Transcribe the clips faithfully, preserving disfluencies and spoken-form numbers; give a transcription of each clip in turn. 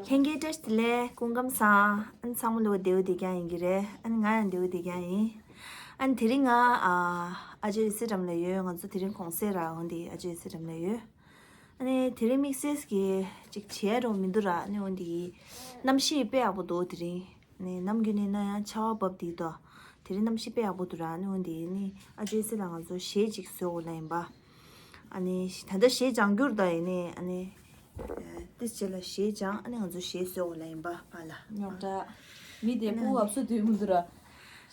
ལྷན་རྒྱས་བཀྲ་ཤིས་བདེ་ལེགས། སྐུ་ཁམས་བཟང་། ཨ་ནི་ཚང་མ་ལོ་བདེ་བོ་བདེ་རྐྱང་ཡིན་གྱི་རེད། ཨ་ནི་ང་ཡང་བདེ་བོ་བདེ་རྐྱང་ཡིན། ཨ་ནི་དེ་རིང་ང་ཨ་ཨ་ཅེ་ཨིན་སི་ཊ་གྷ་རམ་ལ་ཡོད། ང་ཚོ་དེ་རིང་གུང་སེང་ར། འོ་འདི་ཨ་ཅེ་ཨིན་སི་ཊ་གྷ་རམ་ལ་ཡོད། ཨ་ནི་དེ་རིང་དམིགས་བསལ་གྱི་ཅིག་བྱས་རོགས་མི་འདུག་ར། ཨ་ནི་འོ་འདི་གནམ་གཤིས་དཔེ་ཡག་པོ་འདུག་དེ་རིང་། ཨ་ནི་ནམ་རྒྱུན་ནས་ན་ཡང་ཆར་པ་བབས་འདུག་ད། དེ་རིང་གནམ་གཤིས་དཔེ་ཡག་པོ་འདུག་ར། ཨ་ནི་འོ་འདི་ནི་ཨ་ཅེ་ཨིན་སི་ཊ་གྷ་རམ་ལ་ང་ཚོ་གཞས་ཅིག་བཟོ་དགོས་ལ་ཡིན་པ། ཨ་ནི་ད་ལྟ་གཞས་སྦྱང་རྒྱུར་ད་ཡིན་ནི། ཨ་ནི་ཏིས་རྗེས་ལ་གཞས་སྦྱང་། ཨ་ནི་ང་ཚོ་གཞས་བཟོ་དགོས་ལ་ཡིན་པ་ཕ་ལ། ཉོག་དྲ། མི་དེ་ཨ་ནི་སྐུ་བབས་སུ་དུས་མི་འདུག་ར།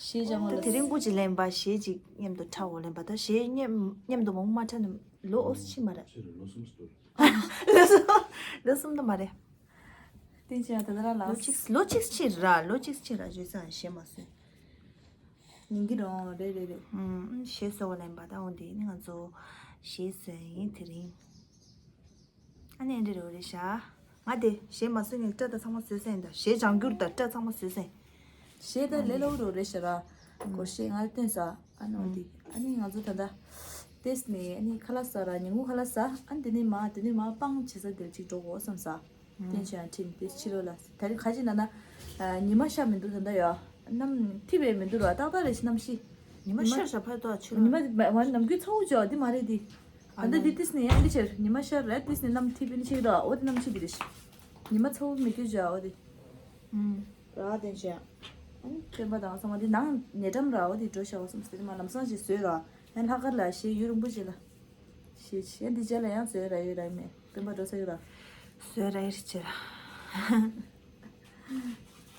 གཞས་སྦྱང་བ་ད་ལ། དེ་རིང་སྐུ་ཅི་ལེན་པ་གཞས་ཅིག་མཉམ་དུ་འཁྲབ་དགོས་ལེན་པ། ད་གཞས་མཉམ་མཉམ་དུ་མང་པོ་མ་འཁྲབ་ན་ལོ་ཨོ་སི་ཕྱི་མ་རེད། ལོ་གསུམ་ལོ་གསུམ་ལོ་གསུམ་ད་མ་རེད། བསྟན་ཆེན་ད་ལྟ་ར་ལོ་ལགས། གཅིག་ལོ་གཅིག་ཕྱིན་ར། ལོ་གཅིག་ཕྱིན་ར་བརྗོད་ཙང་གཞས་མ་བཟོས། ཡིན་གྱི་རང་རེད་རེད་རེད། ཨུམ། གཞས་བཟོ་བ་ལེན་པ་ད་འོ་འདི་ནི་ང་ཚོ་གཞས་བཟོས་ཡིན་དེ་རིང་། ཨ་ནི་འདི་རེད་འོ་རེད་ཤག་ང་དེ་གཞས་མ་བཟོས་ངས་སྐྲ་དང་ཚང་མ་བཟོས་ཟིན། ད་གཞས་སྦྱང་རྒྱུར་ད་སྐྲ་ཚང་མ་བཟོས་ཟིན། གཞས་ད་ལས་སླ་པོ་རེད་ཤག་ར། སྒོར་གཞས་ང་ལ་སྟོན་ས། ཨ་ནི་འོ་འདི་ཨ་ནི་ང་ཚོ་ད་ལྟ་ཏེས་ནས་ཨ་ནི་ཁ་ལག་ཟ་ར། ཉིན་གུང་ཁ་ལག་ཟ། ཨ་ནི་དེ་ནས་མ་དེ་ནས་མ་སྤང་བྱེད་ས་དེར་ཅིག་འགྲོ་དགོས་བསམ་ས། བསྟན་ཆོས་ཡང་ཁྲིད་དེ་ཕྱི་ལོགས་ལ། ད་རེས་ཁ་ཅིག་ན་ན། ཉི་མ་ཤར་མི་འདུག་ད་ལྟ་ཡོད། གནམ་འཐིབས་པའི་མི་འདུག་ར། ཏག་ཏག་རེད་ཤག་གནམ་གཤིས། ཉི་མ་ཉི་མ་ཤར་ཤག་ཕར་ཏོ་ཕྱི་ལོགས། ཉི་མ་མ་ནམ་རྒྱུན་ཚ་བོ་ཅོག་འདི་མ་རེད་འདི། ད་ལྟ་འདི་ཏིས་ནས་ཡང་འདི་ཕྱིར་ཉི་མ་ཤར་རེད། ཏིས་ནས་གནམ་འཐིབས་པའི་ནི་ཤིག་ར། འོ་འདི་གནམ་གཤིས་འདི་རེད་ཤག་ཉི་མ་ཚ་བོ་མི་འདུག་ཅོག་འོ་འདི། ཨུམ། ར་བསྟན་ཆོས། ཨ་ནི་སྟོན་པ་དང་སོང་བ་འདི་ནང་ཉེ་འགྲམ་ར། འོ་འདི་འགྲོ་ཤག་བསམ་སྟེ་མ་ལམ་སང་ཞིག་བཟོས་ར། ཡང་ལྷག་དཀར་ལ་གཞས་ཡུན་རིང་པོ་ཞིག་ལ། ཤེས་ཤེས། འདི་རྗེས་ལ་ཡང་བཟོས་ར་ཡོད་ར་མེད། སྤེན་པ་འགྲོ་ས་ཡོད་ར། བཟོས་ར་ཡོད་ཅེ་ར།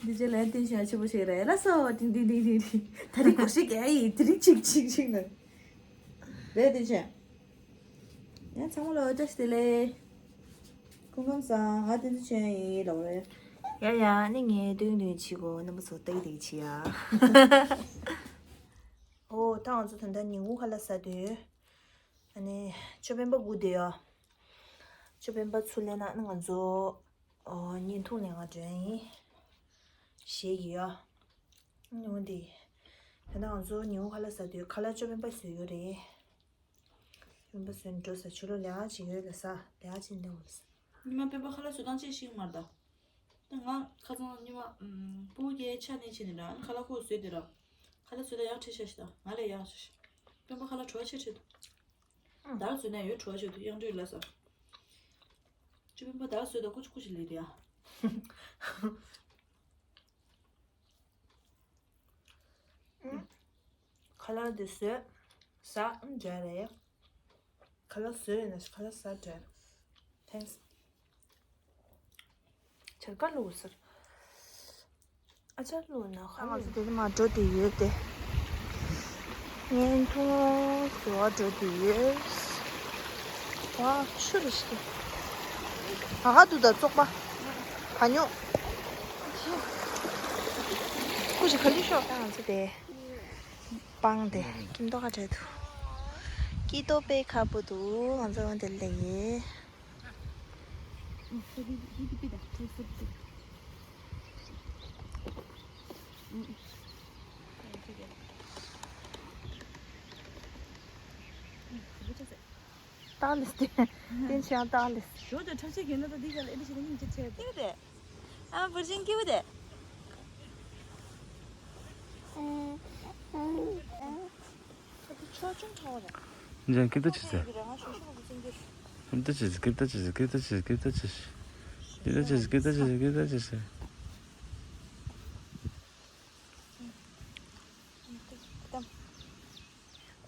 འདི་རྗེས་ལ་ཡང་བསྟན་ཤེས་ཆེན་པོ་ཞིག་ར་ཡ་ལ་ས་བ་ཏིང་ཏིང་ཏིང་ཏིང་ཏིང་། ད་རིང་གོ་ཤེས་ག་ཡི་དེ་རིང་ཆིག་ཆིག་ཆིག་ན། རེད་བསྟན་ཤེས། ཡང་ཚང་མ་ལ་བཀྲ་ཤིས་བདེ་ལེགས། སྐུ་ཁམས་བཟང་། ང་བསྟན་འཛིན་ཆོས་ཡིན་ལབ་རེད། ཡ་ཡ་ནི་ངས་སྟོན་སྟོན་བྱེད་གོ་རྣམ་པ་ཚོ་ལྟ་གི་བསྡད་ཀྱི་ཡ། ཨོ་ད་ང་ཚོ་ད་ལྟ་ཉིན་གུང་ཁ་ལག་ཟ་དུས། ཨ་ནི་ཅོ་སྤེན་པ་སྒུག་བསྡད་ཡོད། ཅོ་སྤེན་པ་ཚུར་སླེབས་ན་ཨ་ནི་ང་ཚོ་ཨོ་བརྙན་ཐུང་ལེན་ག་འགྲོ་ཡ་ཡིན། གཞས་ཀྱི་ཡོད། ཨ་ནི་འོ་འདི། ད་ལྟ་ང་ཚོ་ཉིན་གུང་ཁ་ལག་ཟ་དུས་ཁ་ལག་ཅོ་སྤེན་པ་བཟོས་ཡོད་རེད། ཅོ་སྤེན་པ་བཟོས་ནས་འགྲོ་ས་ཕྱི་ལོགས་ལས་ཀ་བྱེད་ཡོད་ལ་ས་ལས་ཀ་བྱེད་འདི་འོ་ལ་ས། ཉི་མ་སྤེན་པ་ཁ་ལག་བཟོ་སྟངས་ཅིག་ཤེས་ཀྱི་མ་རེད་ད། ད་ང་ཁ་སང་ཉི་མ་ཨམ་སྤུ་གུ་སྐྱེས་ཆ་ནས་བྱས་ནས་ར། ཨ་ནི་ཁ་ལག་ཁོ་བཟོས་དེ་ར། ཁ་ལག་བཟོས་ད་ཡག་ཁྲིད་ཤག་ཤི་ད། ང་ལས་ཡག་ཤག་ཤི། སྤེན་པ་ཁ་ལག་བྲོ་བ་ཆེ་ཁྲིད་འདུག་ཨང་། དར་བཟོས་ན་ཡོད་བྲོ་བ་ཆེ་འདུག་དབྱངས་སྒྲོལ་ལ་ས། ཅོ་སྤེན་པ་དར་བཟོས་ད་ཀུ་ཅི་ཀུ་ཅི་ལས་དེ་ཡ། ཁ་ལག་འདི་བཟོས། ཟ། ཨང་། འཇལ་རེད། ཁ་ལག་བཟོས་ཡོད་ན་ཁ་ལག་ཟ་འདྲ། Thanks། ཆར་ཀ་ལུག་ཟེར། ཨ་ཅག་ལུག་ན་ཁ་ལག་ང་ཚོ་དེ་ནི་མ་འགྲོ་དེ་ཡོད་དེ། བརྙན་ཐུང་བཟོ་བ་འགྲོ་དེ་ཡོད། ཝ་ཆུ་རེ་ཞིག་ག་ག་འདུག་ད་བཙོག་པ། བ་ཉོ། ཀུ་ཅི་ག་ལི་ཤོག་ད་ང་ཚོ་དེ། སྤང་དེ་ཀིམ་ཏོག་ཁ་བྲལ་འདུག་ཀི་ཏོ་པེ་ཁ་པོ་འདུག་ང་ཚོ་འོན་ཏེ་ལེ་ཡེ། སྟག་ལེས་ཏེ། བསྟན་ཆོས་ཡང་སྟག་ལེས། ཞོ་དང་ཁྲག་ཆེ་གྱོན་ན་ད་འདི་ག་ལ་ཨེ་འདྲ་ཞིག་ན་སྙིང་རྗེ་ཆེ། ཏིག་རེད། ཨ་བུར་ཤིང་སྐྱིད་པོ་དེ། ཆོག་ཆུང་ཆོག་རེད། ཇན་ཀིར་ཏ་ཆི་ཟེར། ཀིར་ཏ་ཆི་ཟེར། ཀིར་ཏ་ཆི་ཟེར། ཀིར་ཏ་ཆི་ཟེར། ཀིར་ཏ་ཆི་ཟེར། ཀིར་ཏ་ཆི་ཟེར། ཀིར་ཏ་ཆི་ཟེར།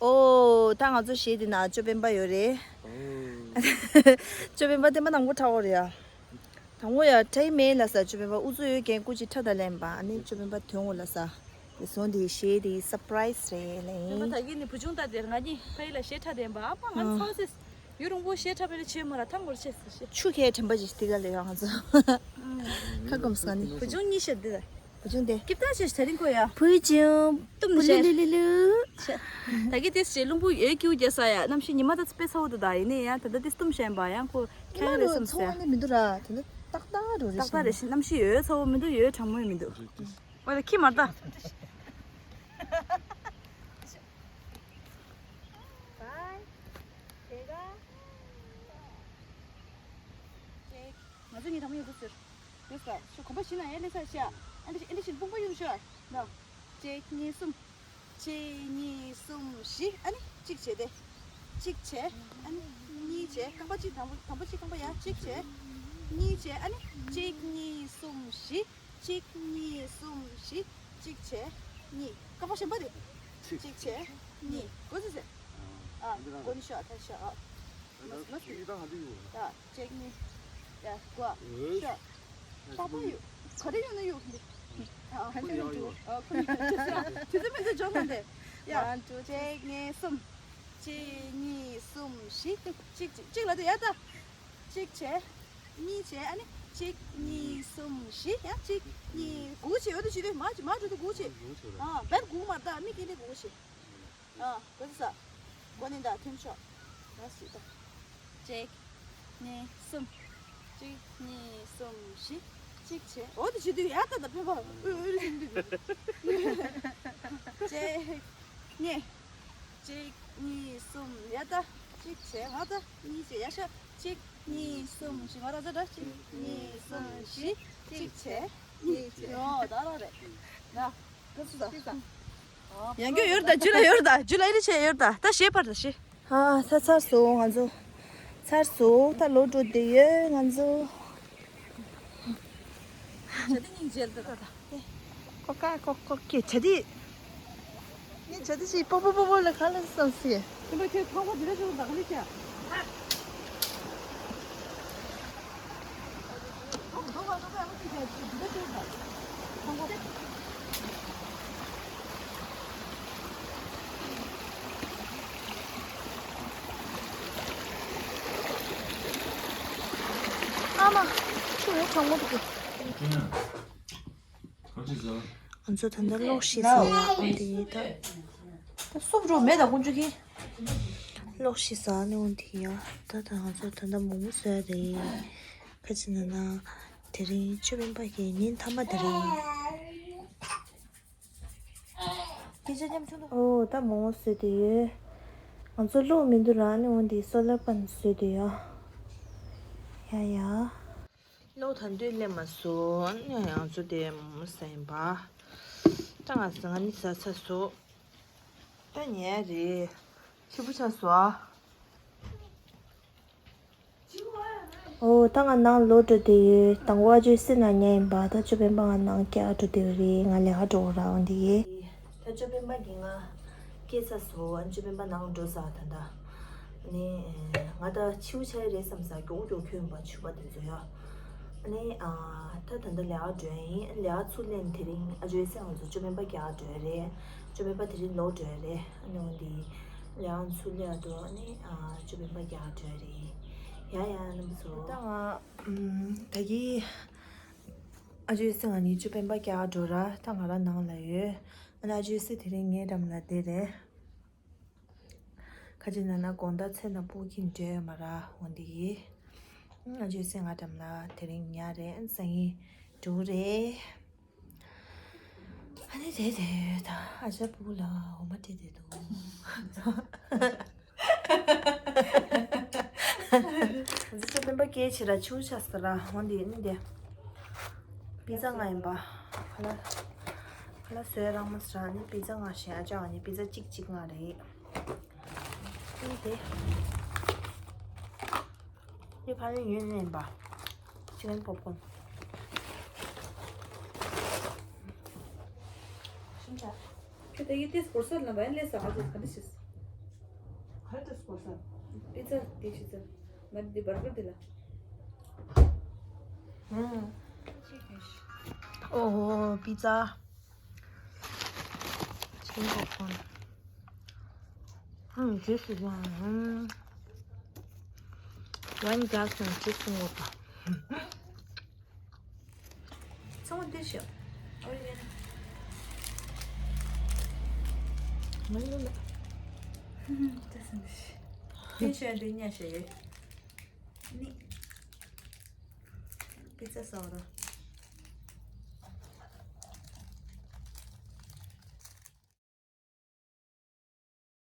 ཨོ། ད་ང་ཚོ་གཞས་དེ་ན་ཅོ་སྤེན་པ་ཡོད་རེད། ཨོ། ཅོ་སྤེན་པ་དེ་མ་དང་པོ་ཁྲ་བོ་རེད་ཡ། དང་པོ་ཡ་ཁྲ་ཡི་མེད་ལ་ས། ཅོ་སྤེན་པ་ཨུ་ཚུགས་ཡོད་མཁན་སྐུ་མཁྱེན་ཁྲ་ད་ལེན་པ། ཨ་ནི་ཅོ་སྤེན་པ་དོན་འོ་ལ་ས། དེ་སོང་དེ་གཞས་དེ་སར་པ་རའི་སི་རེད་ལེ། སྤེན་པ་ད་གིན་ནི་བུ་ཆུང་ད་དེར་ང་གཉིས་ཕ་ཡི་ལ་གཞས་ཁྲ་དེན་པ་ཨ་མ་ང་ཚ་སེ། ཡུ་རུང་པོ་གཞས་ཁྲ་པེ་ལ་ཆེ་མོ་ར་ཐང་གོར་ཆེ་སེ་གཞས། ཆུ་ཁའི་དྲན་པ་ཞིག་དེ་ག་ལེ་ཡ་ང་ཚོ། ཁ་སྐོམ་སོང་ནི། བུ་ཆུང་གཉིས་ཤར་དེ་ལ། བུ་ཆུང་དེ། སྐྱིབས་ད་ཆེ་ཤ་རིང་ཁོ་ཡ། བུ་ཆུང་། ཏུམ་ནི་ཤ། ལུ་ལུ་ལུ་ལུ། ཤ། ད་གི་དེ་ཞེ་རླུང་བུ་ཡོད་ཀྱི་འུ་རྒྱ་ས་ཡ་གནམ་གཤིས་ཉི་མ་ད་ཚ་པེ་ཚ་བོ་དུ་ད་ཡིན་ནི་ཡ་ད་ད་དེ་སྟུམ་ཤན་པ་ཡང་ཁོ་ཁྱེད་རེ་སམ་སེ། ཚ་བོ་ནི་མི་འདུག་ར་དེ་ནི་ཏག་ཏག་རུ་རེ། ཏག་ཏག་རེ་ཞིག་གནམ་གཤིས་ཡོད་ཚ་བོ་མི་འདུག་ཡོད་གྲང་མོ་མི་འདུག་ཨོ་ལ་ཁྱི་མར་ད། ང་ཚོ་གཉིས་དང་པོ་ཡོད་དུ་ཟེར། དེ་ས་ཤོ་གོམ་པ་བཞི་ན་ཡ་ལེ་ས་ཤ། ཨ་འདི་ཨ་འདི་བཞིན་དཔུང་པ་གཡུག་ཤོ། ན། གཅིག་གཉིས་གསུམ། གཅིག་གཉིས་གསུམ་བཞི། ཨ་ནི་གཅིག་བྱས་ཏེ། གཅིག་བྱས། ཨ་ནི་གཉིས་བྱས། རྐང་པ་གཅིག་དང་པོ་དང་པོ་གཅིག་རྐང་པ་ཡ་གཅིག་བྱས། གཉིས་བྱས། ཨ་ནི་གཅིག་གཉིས་གསུམ་བཞི། གཅིག་གཉིས་གསུམ་བཞི། གཅིག་བྱས། གཉིས། རྐང་པ་གཞན་པ་རེད། གཅིག་བྱས། གཉིས། གོ་སོང་ཟེར། ཨ་གོ་ནི་ཤོ་ད་ཤོ། ཨ་མ་མ་ཡི་ད་ཧ་འདི་ཡོད། ཡ། གཅིག་གཉིས། ཡ། དགུ། ཤོ། ཏག་ཏག་ཡོད། ག་རེ་ཡོད་ན་ཡོད་འདི། ཨ་ཁོ་ནི་ཡང་ཡོད། ཨ་ཁོ་ནི་ཡང་ཡོད། དེ་ཚོ་མི་ཚོ་འཇོག་ན་འདི། ཡ། གཅིག་གཉིས་གསུམ། གཅིག་གཉིས་གསུམ་བཞི། གཅིག་གཅིག་གཅིག་ལ་དེ་ཡ་ད། གཅིག་བྱས། གཉིས་བྱས། ཨ་ནི་གཅིག་གཉིས་གསུམ་བཞི། ཡང་གཅིག་གཉིས། དགུ་བྱས་ཡོད་དུ་བྱེད་དུས་མ་མ་འགྲོ་དུ་དགུ་བྱས། ཨ་བན་དགུ་མ་ད་མི་སྐྱེ་ལེ་དགུ་བྱས། ཨ་གོ་ས། གོ་ནི་ད་ཐེམ་ཤོག་ད་སི་ད། གཅིག་གཉིས། གསུམ། གཅིག་གཉིས། གསུམ། བཞི། གཅིག་བྱས། འོ་དེ་བྱེད་དུས་ཡ་ད་ད་ཕེབས་པ་ཨུ་ཨུ་ལི་ཟིན་དུས། གཅིག་གཉིས། གཅིག་གཉིས། གསུམ། ཡ་ད། གཅིག་བྱས། ང་ད་གཉིས་བྱས། ཡ་ཤ། གཅིག་གཉིས། གསུམ། བཞི། ང་རང་ཚོ་ད་གཅིག་གཉིས། གསུམ། བཞི། གཅིག་བྱས། གཉིས་བྱས། འོ་ད་རང་རེད། ན། ག་སུ་ད། ཡང་སྐྱོ་ཡོད་ད། ཇུ་ལ་ཡོད་ད། ཇུ་ལ་ཨི་རི་ཆེ་ཡོད་ད། ད་ཤེས་པར་ད་ཤེས། ཨ་ས་ཚར་སོང་ང་ཚོ། ཚར་སོང་། ད་ལོག་འགྲོ་བསྡད་ཡོད་ང་ཚོ། བྱ་དེ་སྙིང་རྗེ་ལ་ད་ད། ཀོ་ཀ་ཀོ་ཀོ་ཀེ་བྱ་དེ། ནི་བྱ་དེ་ཞིག་པོ་པོ་པོ་པོ་ལ་ག་ལ་བསམ་སི། ཁྱེད་པ་ཁྱེད་ཐོག་པ་དེ་རེ་ཞུ་ད་ག་ལི་ཁྱེད། ཨ་མ། ཁྱོད་ཡང་གྲང་མོ་འདུག་ང་ཚོ་ད་ལྟ་གློག་ཤི་ཟ་ཡ་འོང་དེ་ཡིན་ད། ད་སུབ་འགྲོ་མེད་ད་ཀུན་ཆུ་ཁྱི། གློག་ཤི་ཟ་ནི་འོང་དེ་ཡ། ད་ད་ང་ཚོ་ད་ལྟ་མོག་མོག་བཟོ་ཡ་རེད། ཁ་ཅིག་ན་ན། དེ་རིང་ཅོ་སྤེན་པ་གི་ཉིན་མཐའ་མ་དེ་རེད། སྐད་ཆ་མཉམ་ཆུང་དུ། ཨོ་ད་མོག་མོག་བཟོས་དེ་ཡོད། ང་ཚོ་གློག་མི་འདུག་ར་ནི་འོང་དེ་སོ་ལར་པན་བཟོས་དེ་ཡ། ཡ་ཡ། གློག་ད་འདོད་སླེབས་མ་སོང་། ཨ་ནི་ང་ཚོ་དེ་མོག་མོག་ཟ་ཡིན་པ། ད་ང་ཟ་ང་ནི་ཟ་ཚར་སོང་། ད་ཉལ་རེད། ཕྱི་པོ་ཆགས་སོང་ཨ། ཨོ་ད་ང་ནང་ལོག་འགྲོ་བསྡད་ཡོད། དང་པོ་ཨ་ཇོའི་སྲིད་ན་ཉལ་ཡིན་པ། ད་ཅོ་སྤེན་པ་ང་ནང་སྐྱེལ་འགྲོ་བསྡད་ཡོད་རེད། ང་ལས་ཀ་འགྲོ་དགོས་ར་འོང་དེ་ཡེ། ད་ཅོ་སྤེན་པ་གིས་ང་སྐྱེལ་ཚར་སོང་། ཨ་ཅོ་སྤེན་པ་ནང་འགྲོ་ས་ད་ད། ནི་ང་ད་ཕྱིའུ་ཆ་ཡི་རེད་བསམ་ས་མགྱོགས་མགྱོགས་ཁྱོད་ཡིན་པ་ཕྱུ་པ་དེ་ཚོ་ཡ། ཨ་ནི་ཨ་ད་ད་ལྟ་ལས་ཀ་འགྲོ་ཡ་ཡིན། ལས་ཀ་ཚུར་ལེན་དེ་རིང་ཨ་ཇོའི་སྲས་ང་ཚོ་ཅོ་སྤེན་པ་རྒྱག་འགྲོ་ཡ་རེད། ཅོ་སྤེན་པ་དེ་རིང་ལོག་འགྲོ་ཡ་རེད། ཨ་ནི་འོན་ཏེ་ལས་ཀ་ཚུར་ལེན་འགྲོ། ཨ་ནི་ཨ་ཅོ་སྤེན་པ་རྒྱག་འགྲོ་ཡ་རེད། ཡ་ཡ་རྣམ་པ་ཚོ། ད་ང་ད་གི་ཨ་ཇོའི་སྲས་ང་ནི་ཅོ་སྤེན་པ་རྒྱག་འགྲོ་ར། ད་ང་རང་ནང་ལ་ཡོད། ཨ་ནི་ཨ་ཇོའི་སྲས་དེ་རིང་ངའི་འགྲམ་ལ་བསྡད་རེད། ཁ་ཅིག་ན་ན་དགོང་དག་མཚན་དང་སྤོ་གིན་འདྲེ་ཡོད་མ་ར་འོང་དེ་ཡིན། ཨ་ཇོའི་སྲས་ང་འགྲམ་ལ་དེ་རིང་ཉལ་རེད། སང་ཉིན་འགྲོ་རེད། ཨ་ནི་དེ་དེ་ད་ཨ་ཅག་སྤུ་གུ་ལ་འོ་མ་སྤྲད་དེ་འདུག་འདི་ཚོ་སྤེན་པ་སྐད་ཆེ་ར་ཆུ་ཆགས་ས་ར་འོང་དེ་ནི་དེ། པི་ཛ་ང་ཡིན་པ། ཁ་ལ་ཁ་ལ་བཟོས་རང་མ་སྲ་ནི་པི་ཛ་ང་ཞེ་ཨ་ཅག་ནི་པི་ཛ་གཅིག་གཅིག་ང་རེད། ཨེ་དེ། ཡོད་ཕ་ལེ་ཡོད་ནས་ཡིན་པ། ཅི་ཀན་པོབ་ཀོན། ཁྱོད་ད་ཡིད་ཏེས་བོར་སར་ལ་བན་ལེ་ས་ཧ་ཏེས་ག་འདི་ཤེས། ག་ཏེས་བོར་སར། པི་ཛ་དེ་ཤི་ཙ། ང་འདི་བར་གར་དེ་ལ། ཨོ་པི་ཛ། ཅི་ཀན་པོབ་ཀོན། ཨང་ཇི་སི་ཝང་། ཝན་ཇག་སོན་ཇི་སི་ངོ་པ། ཚང་མ་འདི་ཤོག་ཨོ་ཡེ་ན། ང་ལོ་ལ། ཏེ་སན་ཤི། ཏེ་ཤོན་ཏེ་ཉ་ཤེ་ཡེ། ནི། པི་ཛ་ཟ་བ་ར།